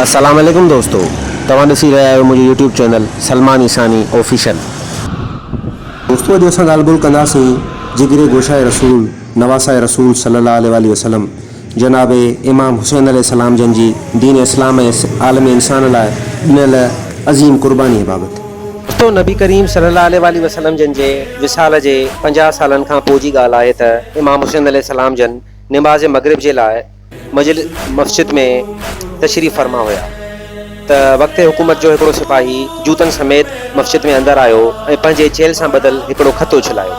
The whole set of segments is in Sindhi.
السلام عليڪم دوستو توهان ڏسي رهيا آهيو منهنجو YouTube channel Salman Isani official. دوستو اڄ اسان ڳالهه ٻولهه ڪنداسين جگري گوشائي رسول نواسائي رسول صلي الله عليه واٰله وسلم جناب امام حسين عليه السلام جن جي دين اسلام ۽ عالم انسان لاء ڏنل عظيم قرباني بابت. دوستو نبي ڪريم صلي الله عليه واٰله وسلم جن جي وصال جي 50 سالن کان پوء جي ڳالهه آهي ته امام حسين عليه السلام جن نماز مغرب جي لاء مسجد ۾ تشريف فرما هيا ته وقت حڪومت جو هڪڙو سپاهي جوتن سميت مسجد ۾ اندر آيو ۽ پنهنجي چيلهه سان ٻڌل هڪڙو خط اڇلايو.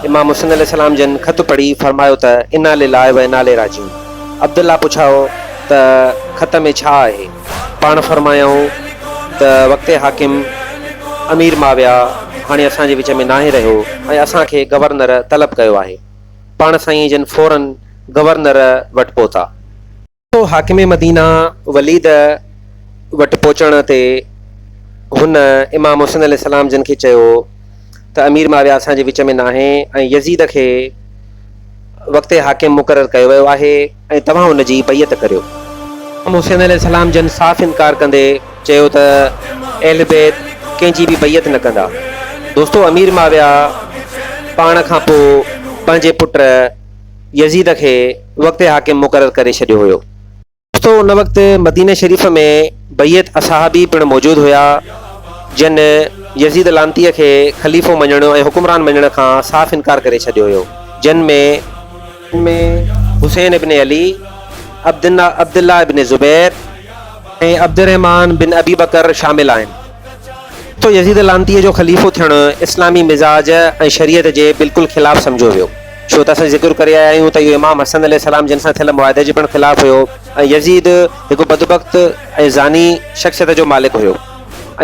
امام حسين عليه السلام جن خط پڙهي فرمايو ته انا لله و انا اليه راجعون. عبدالله پڇيو ته خط ۾ ڇا آهي؟ پاڻ فرمايائون ته وقت حاڪم امير معاويه هاڻي اسان جي وچ ۾ ناهي رهيو ۽ اسان کي گورنر طلب ڪيو آهي. پاڻ سائين جن فوراً گورنر وٽ پهتا. سو حاڪم مدينه وليد وٽ پهچڻ تي هن امام حسين عليه السلام جن کي چيو ته امير معاويه اسان جي وچ ۾ ناهي ۽ يزيد کي وقت حاڪم مقرر ڪيو ويو آهي ۽ توهان ان جي بيعت ڪريو. امام حسين عليه السلام جن صاف انڪار ڪندي چيو ته اهل بيت ڪنهن جي به بيعت نه ڪندا. دوستو امير معاويه پاڻ کان پوء پنهنجي پٽ يزيد کي وقت حاڪم مقرر ڪري ڇڏيو هيو. دوستو ان وقت مديني شريف ۾ بيعت اصحابي پڻ موجود هيا جن يزيد لعنتيء کي خليفو مڃڻ ۽ حڪمران مڃڻ کان صاف انڪار ڪري ڇڏيو هيو جن ۾. ۾ حسين ابن علي، عبدالله ابن زبير ۽ عبدالرحمان بن ابي بڪر شامل آهن. دوستو يزيد لعنتيء جو خليفو ٿيڻ اسلامي مزاج ۽ شريعت جي بلڪل خلاف سمجهيو ويو. ڇو ته اسان ذڪر ڪري آيا آهيون ته اهو امام حسن عليه السلام جن سان ٿيل معاهدي جي پڻ خلاف هيو ۽ يزيد هڪ بدبخت ۽ زاني شخصيت جو مالڪ هيو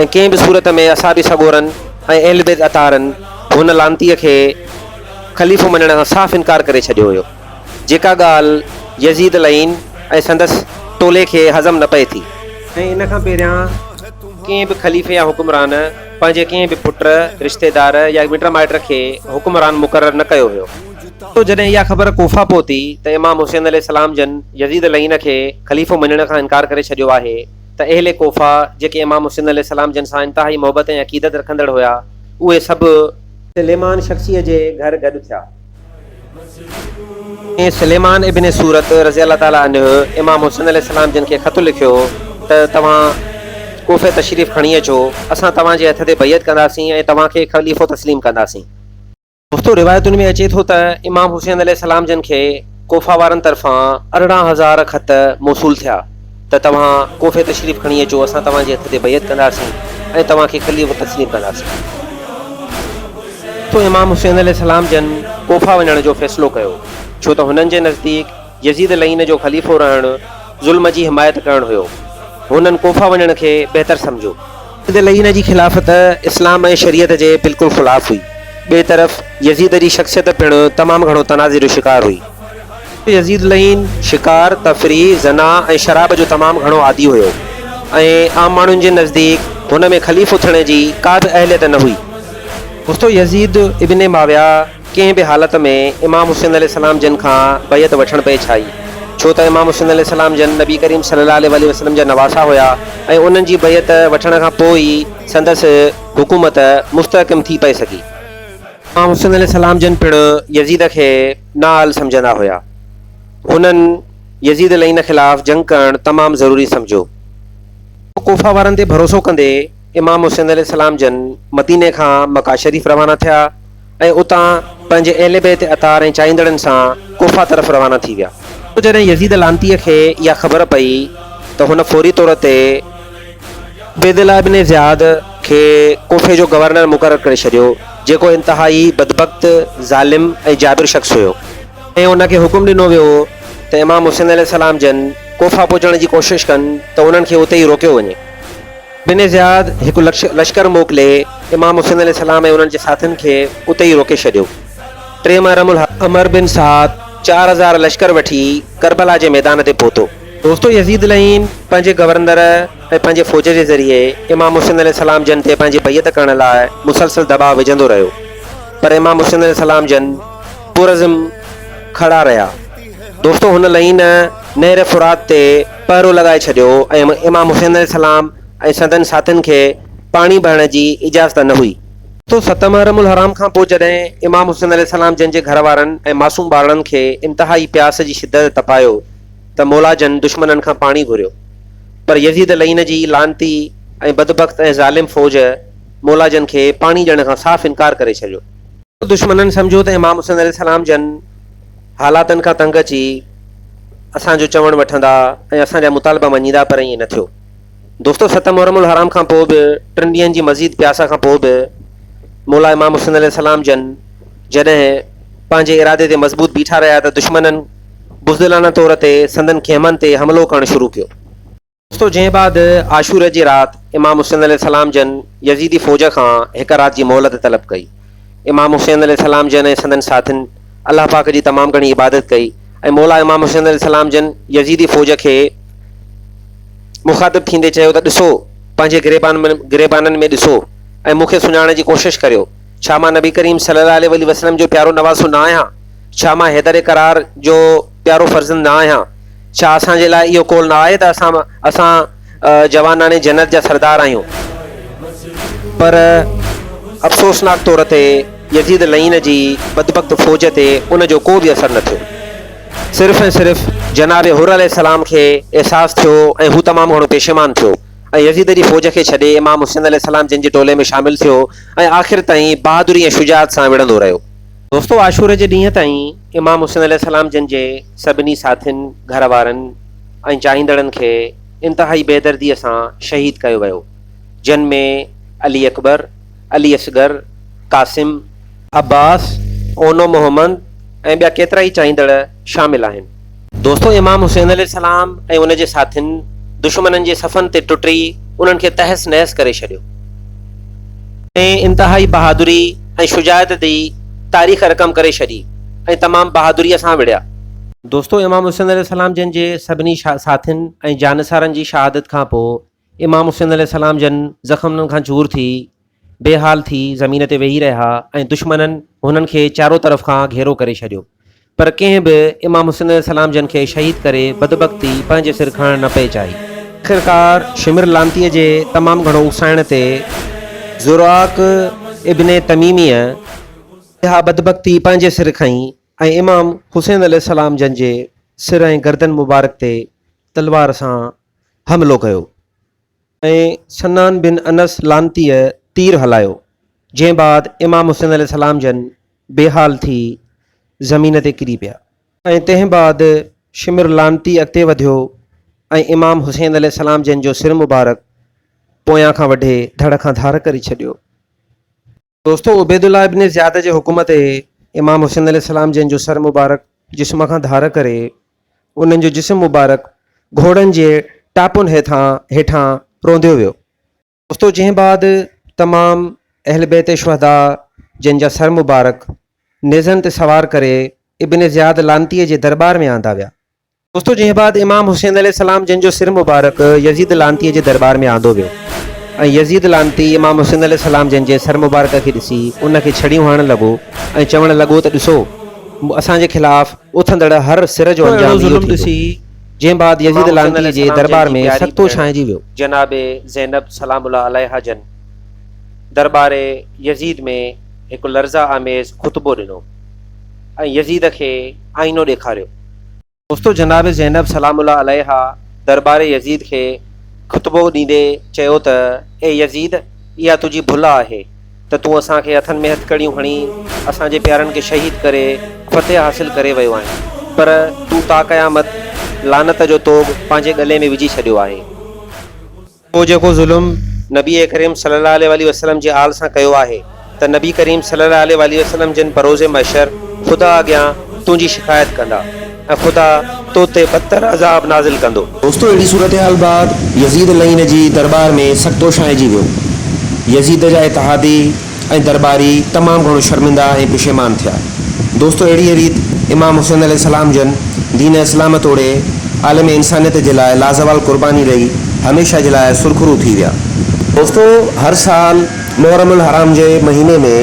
۽ ڪنهن به صورت ۾ اصحابي سڳورن ۽ اهل بيت اطهارن هن لعنتيء کي خليفو مڃڻ کان صاف انڪار ڪري ڇڏيو هيو، جيڪا ڳالهه يزيد لعين ۽ سندس ٽولي کي هضم نه پئي ٿي. ۽ ان کان پهريان ڪنهن به خليفي يا حڪمران پنهنجي ڪنهن به پٽ، رشتيدار يا مٽ مائٽ کي حڪمران مقرر نه ڪيو هيو. سو جڏهن اها خبر ڪوفه پهتي ته امام حسين عليه السلام جن يزيد لعين کي خليفو مڃڻ کان انڪار ڪري ڇڏيو آهي ته اهل ڪوفه جيڪي امام حسين عليه السلام جن سان انتهائي محبت ۽ عقيدت رکندڙ هيا اهي سڀ سليمان شخصيء جي گهر گڏ ٿيا. ۽ سليمان ابن سورت رضي الله تعالٰي عنه امام حسين عليه السلام جن کي خط لکيو ته توهان ڪوفي تشريف کڻي اچو، اسان توهان جي هٿ تي بيعت ڪنداسين ۽ توهان کي خليفو تسليم ڪنداسين. دوستو روايتن ۾ اچي ٿو ته امام حسين عليه السلام جن کي ڪوفه وارن طرفان 18,000 خط موصول ٿيا ته توهان ڪوفي تشريف کڻي اچو اسان توهان جي هٿ تي بيعت ڪنداسين ۽ توهان کي خليفو تسليم ڪنداسين. سو امام حسين عليه السلام جن ڪوفه وڃڻ جو فيصلو ڪيو ڇو ته هنن جي نزديڪ يزيد لعين جو خليفو رهڻ ظلم جي حمايت ڪرڻ هيو. هنن ڪوفه وڃڻ کي بهتر سمجهيو. يزيد لعين جي خلافت اسلام ۽ شريعت جي بلڪل خلاف هئي. ٻئي طرف يزيد جي شخصيت پڻ تمام گهڻو تنازعي جو شڪار هئي. يزيد لعين شڪار، تفريح، زنا ۽ شراب جو تمام گهڻو عادي هيو ۽ عام ماڻهن جي نزديڪ هن ۾ خليفو ٿيڻ جي ڪا به اهليت نه هئي. دوستو يزيد ابن معاويه ڪنهن به حالت ۾ امام حسين عليه السلام جن کان بيعت وٺڻ پئي ڇاهي ڇو ته امام حسين عليه السلام جن نبي ڪريم صلي الله عليه واٰله وسلم جا نواسا هيا ۽ انهن جي بيعت وٺڻ کان پوء ئي سندس حڪومت مستحڪم ٿي پئي سگهي. امام حسين عليه السلام جن پڻ يزيد کي نااهل سمجهندا هيا. هنن يزيد لعين خلاف جنگ ڪرڻ تمام ضروري سمجهيو. ڪوفه وارن تي ڀروسو ڪندي امام حسين عليه السلام جن مديني کان مڪه شريف روانا ٿيا ۽ اتان پنهنجي اهل بيت اطهار ۽ چاهيندڙن سان ڪوفه طرف روانا ٿي ويا. جڏهن يزيد لعنتيء کي اها خبر پئي ته هن فوري طور تي عبيدالله ابن زياد کي ڪوفي جو گورنر مقرر ڪري ڇڏيو، جيڪو انتهائي بدبخت، ظالم ۽ جابر شخص هيو. ۽ ان کي حڪم ڏنو ويو ته امام حسين عليه السلام جن ڪوفه پهچڻ جي ڪوشش ڪن ته انهن کي اتي ئي روڪيو وڃي. ابن زياد هڪ لشڪر موڪلي امام حسين عليه السلام ۽ انهن جي ساٿين کي اتي ئي روڪي ڇڏيو. ٽي محرم الحرام عمرو بن سعد 4000 لشڪر وٺي ڪربلا جي ميدان تي پهتو. دوستو يزيد لعين پنهنجي گورنر ۽ پنهنجي فوج جي ذريعي امام حسين عليه السلام جن تي پنهنجي بيعت ڪرڻ لاء مسلسل دٻاء وجهندو رهيو پر امام حسين عليه السلام جن پرعزم کڙا رهيا. دوستو هن لعين نهر فرات تي. پهرو لڳائي ڇڏيو ۽ امام حسين عليه السلام ۽ سندن ساٿين کي پاڻي ڀرڻ جي اجازت نه هئي. دوستو ست محرم الحرام کان پوء جڏهن امام حسين عليه السلام جن جي گهر وارن ۽ معصوم ٻارڙن کي انتهائي پياس جي شدت تپايو ته مولا جن دشمنن کان پاڻي گهريو پر يزيد لعين جي لعنتي ۽ بدبخت ۽ ظالم فوج مولا جن کي پاڻي ڏيڻ کان صاف انڪار ڪري ڇڏيو. دشمنن سمجهيو ته امام حسين عليه السلام جن حالاتن کان تنگ اچي اسان جو چوڻ وٺندا ۽ اسان جا مطالبا مڃيندا پر ائين نه ٿيو. دوستو ست محرم الحرام کان پوء به ٽن ڏينهن جي مزيد پياس کان پوء به مولا امام حسين عليه السلام جن جڏهن پنهنجي ارادي تي مضبوط بيٺا رهيا ته دشمنن بزدلانه طور تي سندن خيمن تي حملو ڪرڻ شروع ڪيو. دوستو جنهن بعد عاشوري جي رات امام حسين عليه السلام جن يزيدي فوج کان هڪ رات جي مهلت طلب ڪئي. امام حسين عليه السلام جن ۽ سندن ساٿين الله پاڪ جي تمام گهڻي عبادت ڪئي ۽ مولا امام حسين عليه السلام جن يزيدي فوج کي مخاطب ٿيندي چيو ته ڏسو پنهنجي گريبان گريبانن ۾ ڏسو ۽ مون کي سڃاڻڻ جي ڪوشش ڪريو ڇا مان نبي ڪريم صلي الله عليه واٰله وسلم جو پيارو نواسو نه آهيان ڇا مان حيدر قرار جو پيارو فرزند نه آهيان ڇا اسان جي لاء اهو قول نه آهي ته اسان اسان جواناڻي جنت جا سردار آهيون پر افسوسناڪ طور تي يزيد لعين جي بدبخت فوج تي ان جو ڪو به اثر نه ٿيو. صرف ۽ صرف جناب حر عليه السلام کي احساس ٿيو ۽ هو تمام گهڻو پيشيمان ٿيو ۽ يزيد جي فوج کي ڇڏي امام حسين عليه السلام جن جي ٽولي ۾ شامل ٿيو ۽ آخر تائين بهادري ۽ شجاعت سان وڙهندو رهيو. دوستو عاشوري جي ڏينهن تائين امام حسين عليه السلام جن جي سڀني ساٿين، گهر وارن ۽ چاهيندڙن کي انتهائي بيدرديء سان شهيد ڪيو ويو، جن ۾ علي اڪبر، علي اصغر، قاسم، عباس، اونو محمد ۽ ٻيا ڪيترائي چاهيندڙ شامل آهن. دوستو امام حسين عليه السلام ۽ ان جي ساٿين دشمنن جي صفن تي ٽٽي انهن کي تهس نهس ڪري ڇڏيو ۽ انتهائي بهادري ۽ شجاعت جي تاريخ رقم ڪري ڇڏي ۽ تمام بهادريء سان وڙهيا. دوستو امام حسين عليه السلام جن جي سڀني ساٿين ۽ جانثارن جي شهادت کان پوء امام حسين عليه السلام جن زخمن کان چور ٿي بي حال ٿي زمين تي ويهي رهيا ۽ دشمنن هنن کي چارو طرف کان گهيرو ڪري ڇڏيو پر ڪنهن به امام حسين عليه السلام جن کي شهيد ڪري بدبختي پنهنجي سر کڻڻ نه پئي چاهي. آخرڪار شمر لعنتيء جي تمام گهڻو اڪسائڻ تي زراق ابن تميميء اها بدبختي پنهنجي سر کنئي ۽ امام حسين عليه السلام جن جي سر ۽ گردن مبارڪ تي تلوار سان حملو ڪيو ۽ سنان بن انس لعنتيء تير هلايو، جنهن بعد امام حسين عليه السلام جن بي حال ٿي زمين تي ڪري پيا. ۽ تنهن بعد شمر لعنتي اڳتي وڌيو ۽ امام حسين عليه السلام جن جو سر مبارڪ پويان کان وڍي ڌڙ کان ڌار ڪري ڇڏيو. دوستو عبيدالله ابن زياد جي حڪم تي امام حسين عليه السلام جن جو سر مبارڪ جسم کان ڌار ڪري انهن جو جسم مبارڪ گهوڙن جي ٽاپن هيٺان هيٺان رونديو ويو. دوستو جنهن بعد تمام اهل بيت شهداء جن جا سر مبارڪ نيزن تي سوار ڪري ابن زياد لعنتي جي درٻار ۾ آندا ويا. دوستو جنهن بعد امام حسين عليه السلام جن جو سر مبارڪ يزيد لعنتي جي درٻار ۾ آندو ويو ۽ يزيد لعنتي امام حسين عليه السلام جن جي سر مبارڪ کي ڏسي ان کي ڇڙيون هڻڻ لڳو ۽ چوڻ لڳو ته ڏسو اسان جي خلاف اٿندڙ هر سر جو اهڙو انجام اهو ظلم ٿيندو ڏسي جنهن بعد امام يزيد حسين لعنتي عليه جي السلام جن درٻار جي ۾ پياري سڪتو ڀيڻ ڇانئجي ويو. جناب زينب سلام الله عليها جن درٻار يزيد ۾ هڪ لرزه آميز خطبو ڏنو ۽ يزيد کي آئينو ڏيکاريو. دوستو جناب زينب سلام الله عليها درٻار يزيد کي خطبو ڏيندي چيو ته اي يزيد اها تنهنجي ڀل آهي ته تون اسان کي هٿن ۾ هٿڪڙيون هڻي اسان جي پيارن کي شهيد ڪري فتح حاصل ڪري ويو آهين پر تون تاقيامت لعنت جو طوق پنهنجي ڳلي ۾ وجهي ڇڏيو آهي. تو جيڪو ظلم نبي ڪريم صلي الله عليه واٰله وسلم جي آل سان ڪيو آهي ته نبي ڪريم صلي الله عليه واٰله وسلم جن بروز محشر خدا اڳيان تنهنجي شڪايت ڪندا ۽ خدا تو تي بدتر عذاب نازل ڪندو. دوستو اهڙي صورتحال بعد يزيد لعين جي درٻار ۾ سڪتو ڇانئجي ويو. يزيد جا اتحادي ۽ درٻاري تمام گهڻو شرمنده ۽ پشيمان ٿيا. دوستو اهڙيء ريت امام حسين عليه السلام جن دين اسلام توڙي عالم انسانيت جي لاء لازوال قرباني ڏئي هميشه جي لاء سرخرو ٿي ويا. دوستو هر سال محرم الحرام جي مهيني ۾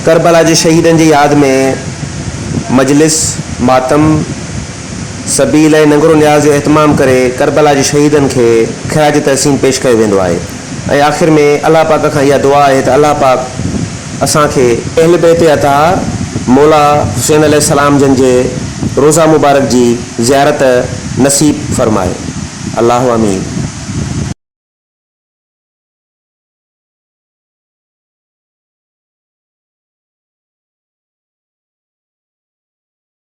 ڪربلا جي شهيدن جي ياد ۾ مجلس، ماتم، سبيل ۽ ننگر و نياز جو اهتمام ڪري ڪربلا جي شهيدن کي خراج تحسين پيش ڪيو ويندو آهي ۽ آخر ۾ الله پاڪ کان اها دعا آهي ته الله پاڪ اسان کي اهل بيت اطهار مولا حسين عليه السلام جن جي روضه مبارڪ جي زيارت نصيب فرمائي. الله آمين.